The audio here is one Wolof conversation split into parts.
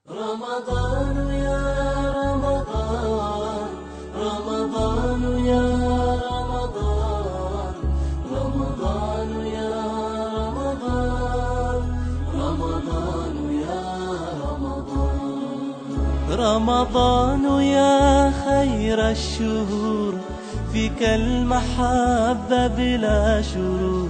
رمضان يا رمضان رمضان يا رمضان رمضان يا رمضان رمضان يا رمضان رمضان يا خير الشهور فيك المحبة بلا شرور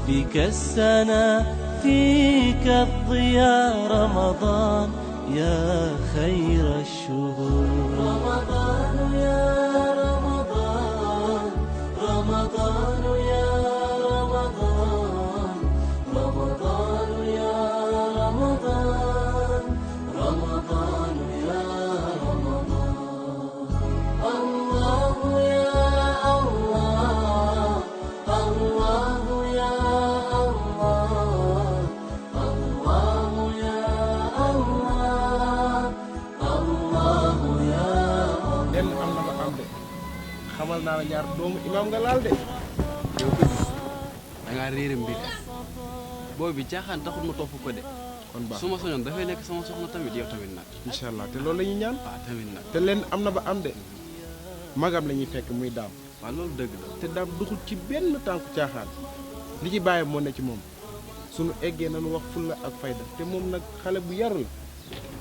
فيك السنة فيك الضياء رمضان يا خير الشهور رمضان يا رمضان رمضان يا رمضان رمضان يا رمضان رمضان يا رمضان الله يا الله الله يا الله الله يا الله الله يا lenn am na ba am de xamal naa la ñaar doomu imaam nga laal de. yow ko gis da ngaa réere mbir booy bi caaxaan taxul ma topp ko de kon baax su ma soñoon dafay nekk sama soxna tamit yow tamit nag incha allah te loolu la ñuy ñaan. waaw tamit nag te lenn am na ba am de magam la ñuy fekk muy daam waaw loolu dëgg la te daam duxul ci benn tànku caaxaan li ci bàyyi moo ne ci moom suñu eggee nañu wax fulla ak fayda te moom nag xale bu yaru la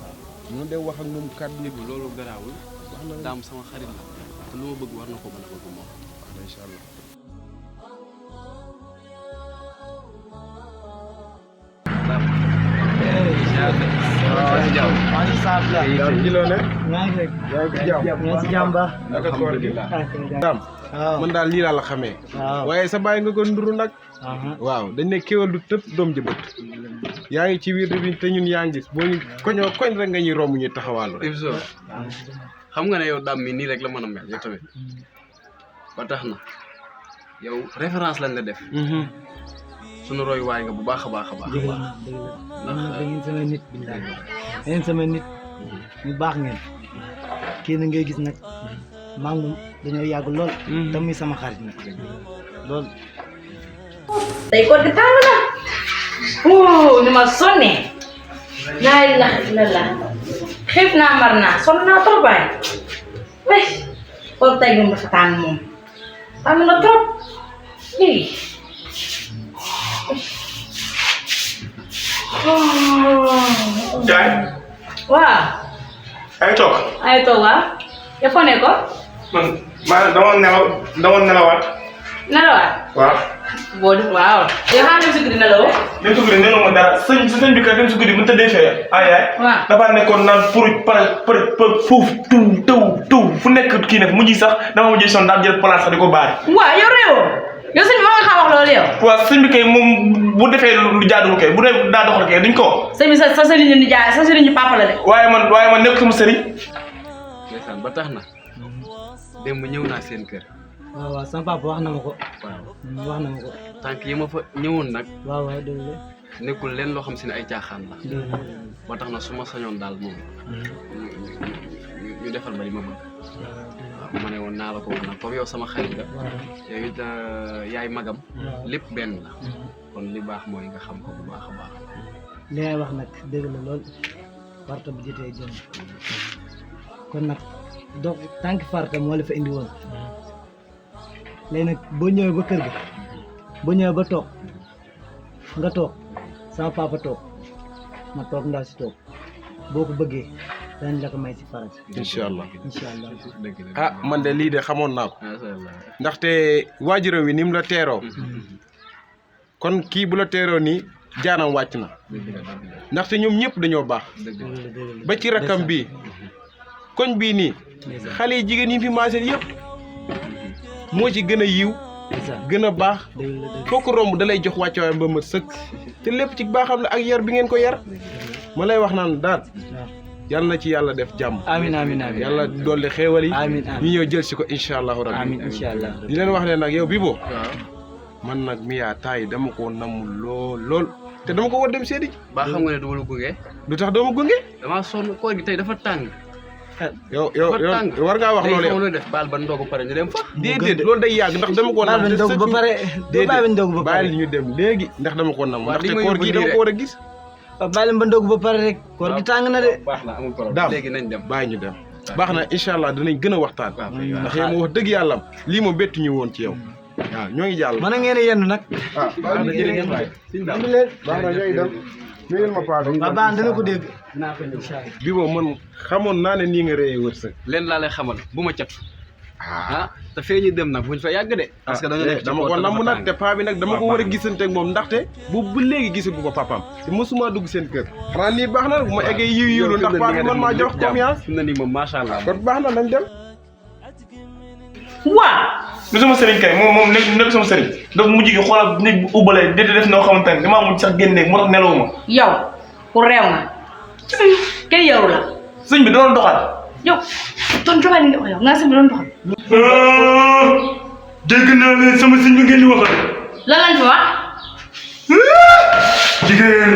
waaw ñoo dee wax ak moom kàddu yi bu loolu garaawul wax na daam sama xarit la te lu ma bëgg war na ko mën a bëgg moom wax na incha allah. yaa ngi ci loo ne. maa ngi rek. yaa ngi ci jàmm. yaa ngi si jàmm ba. naka koor gi. daam waaw. man daal lii laa la xamee. waaw. waaye sa bàyyi nga ko nduru nag. waaw dañ ne kéwal du tëb doom jëbët. yaa ngi ci wiir bi te ñun yaa ngi gis boo ñu koñoo koñ rek nga ñuy romb ñuy taxawaalu rek. Ibzo xam nga ne yow daam mi nii rek la mën a mel yow tamit ba tax na yow référence lañ la def sunu roy waay nga bu baax a baax a baax dëgg la dëgg la. man nag da ngeen sama nit billaay da ngeen sama nit ñu baax ngeen kii na ngay gis nag maa ngi moom dañoo yàgg lool. te muy sama xarit nag lool. tey ko di tàng na ni ma sonnee laa ilaha illallah xiif naa mar naa sonn naa trop waay wey kon tey moom dafa tàng moom tàng na trop léegi Jaay waaw ay toog ay toog waaw ya fo ne ko man maa dama nelawaat nelawaat waaw boo def waaw yow xanaa dem si guddi nelawoo dem su guddi nelaw ma dara sëñ bi kat dem su guddi mu tëddee fee ay waaw dafa nekkoon naan pour foofu taw fu nekk kii nag mujj sax dama mujj son daal jël place sax di ko baare waaw yow réewoo yow sëñ bi moo nga xam wax loolu yow waaw sëñ bi kay moom bu defee lu jaaduwul kay bu dee daa doxal kay duñ ko sëñ bi sa sëriñ ni jaay sa sëriñ papa la de waaye man nekk sama sëriñ ndeysaan ba tax na démb ñëw naa seen kër waaw waaw sama papa wax na ma ko. waaw wax na ma ko. tànk yi ma fa ñëwoon nag waaw waaw dëgg la. nekkul leen loo xam si ne ay caaxaan la dëgg la. ba tax na su ma sañoon daal moom ñu defal ma li ma bëgg waaw ma ne woon naa la ko wax nag comme yow sama xarit nga yow it yaay magam lépp benn la kon li baax mooy nga xam ko bu baax a baax li ngay wax nag dëgg la lool farta bu jotee jëm kon nag donc tànki farta moo la fa indi woon léegi nag boo ñëwee ba kër ga boo ñëwee ba toog nga toog sama papa toog ma toog ndaw si toog boo ko bëggee danañ la ko may si farata incha allah. incha allah. dëgg la ah man de lii de xamoon naa ko macha allah ndaxte waajuram wi ni mu la teeroo kon kii bu la teeroo nii jaanam wàcc na ndaxte ñoom ñëpp dañoo baax ba ci rakkam bii koñ bii nii xale yi jigéen yi fi maasee yëpp moo ci gën a yiw gën a baax foo ko romb da lay jox wàccuwaayam ba mat sëkk te lépp ci baaxam la ak yar bi ngeen ko yar ma lay wax naan daal yàlla na ci yàlla def jàmm. amiin amiin amiin yàlla dolli xéewal yi. amiin ñu ñëw jël si ko incha allahu rabbi. amiin incha allah. di leen wax ne nag yow Bibo. man nag Mia taay dama ko namm lool te dama ko war dem seedi. ba xam nga ne dama la gunge. lu tax doo ma gunge. damaa sonn koor gi tey dafa tàng. yow war ngaa wax loolu yow léegi def baal ba ndogu pare ñu dem fa. déedéet loolu day yàgg ndax dama ko nam. baal ba pare déedéet bàyyi ñu dem léegi ndax dama ko nam. ndaxte koor gi dama ko war a gis. bàyyi leen ba ndog ba pare rek koor gi tàng na de baax na amul problème daam léegi nañ dem bàyyi ñu dem baax na incha allah dinañ gën a waxtaan ndax yow ma wax dëgg yàlla lii moom bettu ñu woon ci yow waaw ñoo ngi jàll mën a ngeen a yenn nag ah baax na jërëjëf waay indi leen baax na ñoo ngi dem nuyul ma paa bi waaw baax dina ko dégg bi moom man xamoon naa ne nii nga réyee wërsëg leen laa lay xamal bu ma cat ah te fee ñu dem nag buñ fa yàgg de parce que dañu nekk dama ko namm nag te paa bi nag dama ko war a gisante ak moom ndaxte bu léegi gisagu ko papaam te mosuma dugg seen kër xanaa nii baax na bu ma eggee yiwlu ndax paa bi man maa jox confiance fi mu ne nii moom macha allah kon baax na nañ dem waa lu sama sëriñ kay moom nekk sama sëriñ donc mujj gi xoolal nit bu ubbalee di def noo xamante ne damaa mujj sax génne moo tax nelawuma yow ku réew nga kenn yoru la sëñ bi doon doxal yow doon doxal ni yow nga sëñ bi doon doxal dégg naa leen sama sëñ bi ngeen di waxal lan lañ fi wax jigéen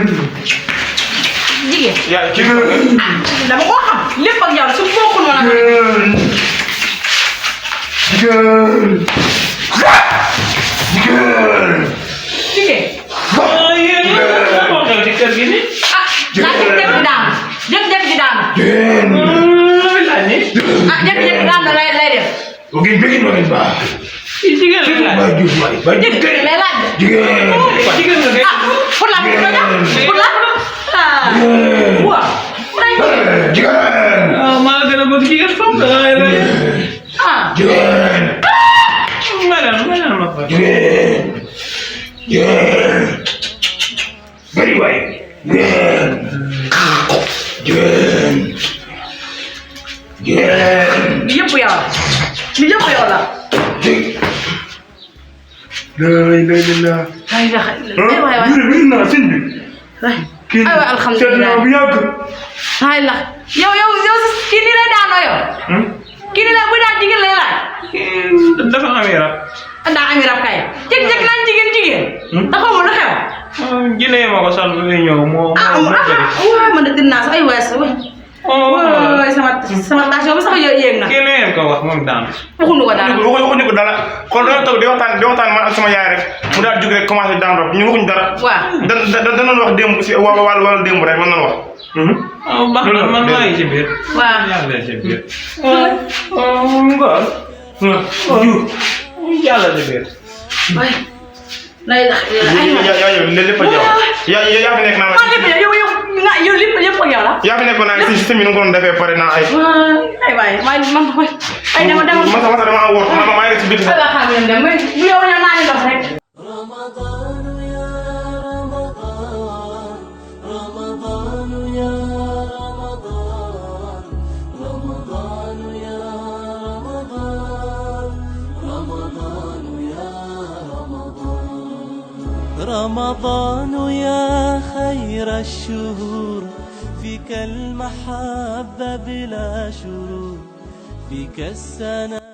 jigéen yaa jigéen dama koo xam lépp ak yow su bokkul ma la jigéen jigéen jékki-jékki daanu jékki-jékki daanu jékki-jékki daanu lay def jékki-jékki lay laaj pour la pour la waaw maa gën a bëgg jigéen foofu da ngay rey. Meleen ma fa. bari waay li yëpp yow la li yëpp yow la aywa alhamdulilah ay la yow kii nii lay daanoo yow kii nii lay buy daan jigéen lay laaj dafa amee rab. daa ami rab kay jékki-jékki naan jigéen dafa mu lu xew jinne ma ko sal muy ñëw moo waaw man de dinaa sax ay wees waay sama tension bi sax yéeg na kii na ngeen ko wax moom daan. waxuñu ko dara waxuñu ko dara kon dañoo toog di waxtaan man ak sama yaay rek mu daal jóg rek commencé daan rob ñu waxuñu dara waaw danoon wax démb si wàllu démb rek man noonu wax baax na man maa ngi ci biir. waaw yàlla ci biir. Ngor. yàlla ci biir. waay lay la yow lépp ak yow yaa fi nekk naa man lépp yow lépp ak yow la yaa fi nekkoon naa si système yi nu ko doon defee pare naa ay waay man ay dama man sax dama am wóor maa ngi si biir sax ala xam dem bu yow ne maa ngi dox rek رمضان يا رمضان رمضان يا رمضان يا خير الشهور فيك المحبة بلا شرور فيك السنة